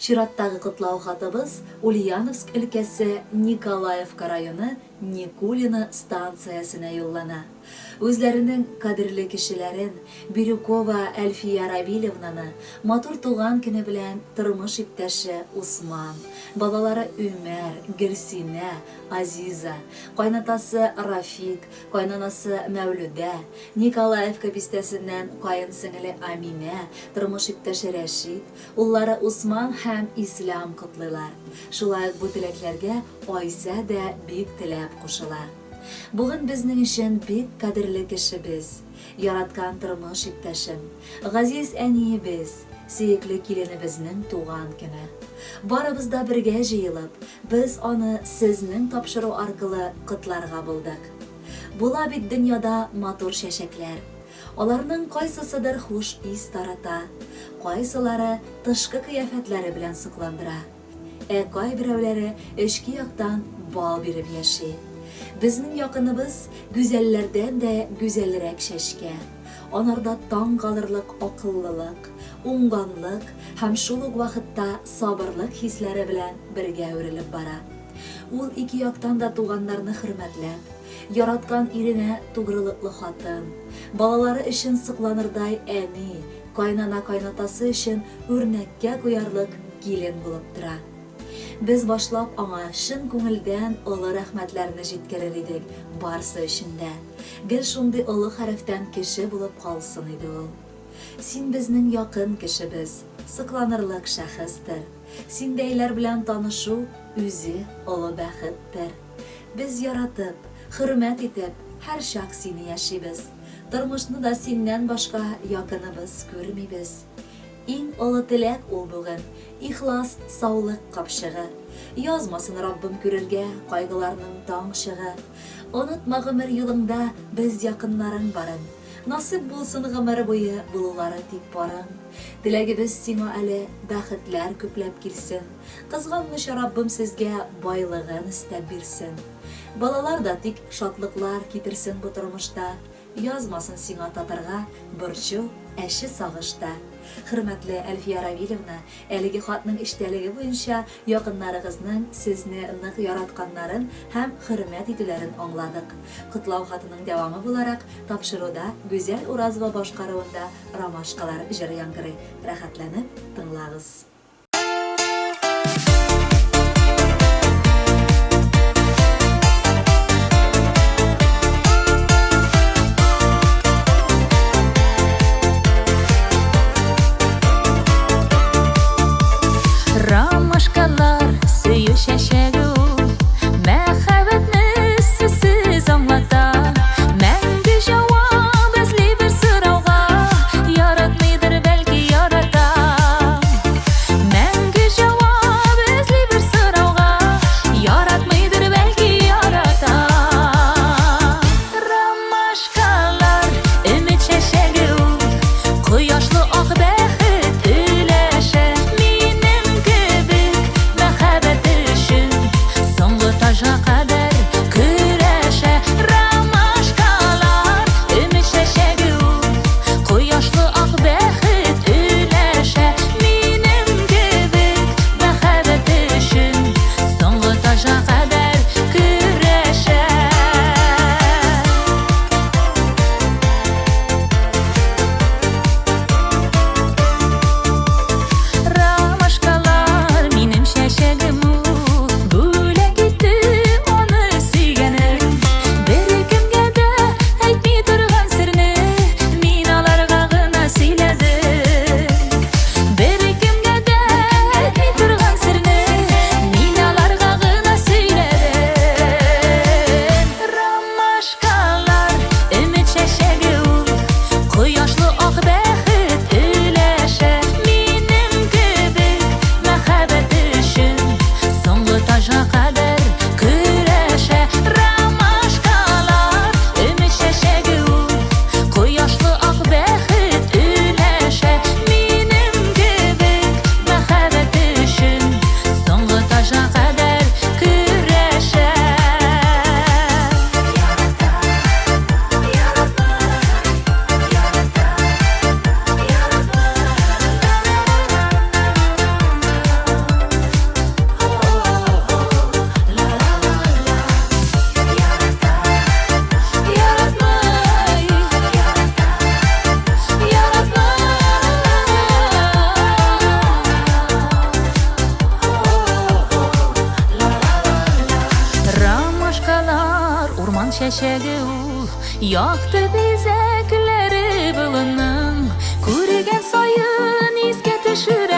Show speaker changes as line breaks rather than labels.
Чираттагы котлау хатыбыз Ульяновск өлкәсе Николаевка районы Никулино станциясенә юллана. Үзләренең кадерле кешеләрен, Бирюкова Әлфия Равилевнаны матур туган көне белән тормыш иптәше Усман, балалары Үмәр, Гөлсинә, Азиза, кайнатасы Рафик, кайнанасы Мәүлүдә, Николаевка бистәсеннән каенсеңеле Аминә, тормыш иптәше Рәшит, Уллары Усман һәм Ислам котлыйлар. Шулай ук бу теләкләргә Айсә дә бик теләп кушыла. Бүген безнең өчен бик кадерле кешебез, яраткан тормыш иптәшем, газиз әниебез, сөекле киленебезнең туган көне. Барыбыз да бергә җыелып, без аны сезнең тапшыру аркылы котларга булдык. Була бит дөньяда матур чәчәкләр. Аларның кайсысыдыр хуш ис тарата, кайсылары тышкы кыяфәтләре белән сокландыра, ә кайберәүләре эчке яктан бал биреп яши. Безнең якыныбыз гүзәлләрдән дә гүзәлрәк чәчкә. Анарда таң калырлык акыллылык, уңганлык һәм шул ук вакытта сабырлык хисләре белән бергә үрелеп бара. Ул ике яктан да туганнарны хөрмәтләп, Яраткан иренә тугрылыклы хатын, балалары өчен сокланырдай әни, кайнана-кайнатасы өчен үрнәккә куярлык килен булып тора. Без башлап аңа чын күңелдән олы рәхмәтләрне җиткерер идек барсы өчен дә. Гел шундый олы хәрефтән кеше булып калсын иде ул. Син безнең якын кешебез, сокланырлык шәхестер. Синдәйләр белән танышу үзе олы бәхеттер. Без яратып, хөрмәт итеп, һәрчак сине яшибез. Тормышны да синнән башка якыныбыз күрмибез. Иң олы теләк ул бүген, ихлас саулык капчыгы. Язмасын Раббым күрергә кайгыларның таң чыгы. Онытма гомер юлыңда без якыннарың барын. Насыйп булсын гомер буе булулары тик парың. Теләгебез сиңа әле бәхетләр күпләп килсен. Кызганмыйча Раббым сезгә байлыгын өстәп бирсен. Балалар да тик шатлыклар китерсен бу тормышта. Язмасын сиңа татырга борчу, әче сагыш та. Хөрмәтле Әлфия Равилевна, әлеге хатның эчтәлеге буенча якыннарыгызның сезне нык яратканнарын һәм хөрмәт итүләрен аңладык. Котлау хатының дәвамы буларак, тапшыруда Гүзәл Уразова башкаруында Ромашкалар җыры яңгырый. Рәхәтләнеп тыңлагыз.
Ромашкалар сөю чәчәге ул, Мәхәббәтне сүзсез аңлата. Мәңге җавап эзли бер сорауга, Яратмыйдыр, бәлки ярата. чәчәге ул, Якты бизәкләре болынның. Күргән саен искә төшерә.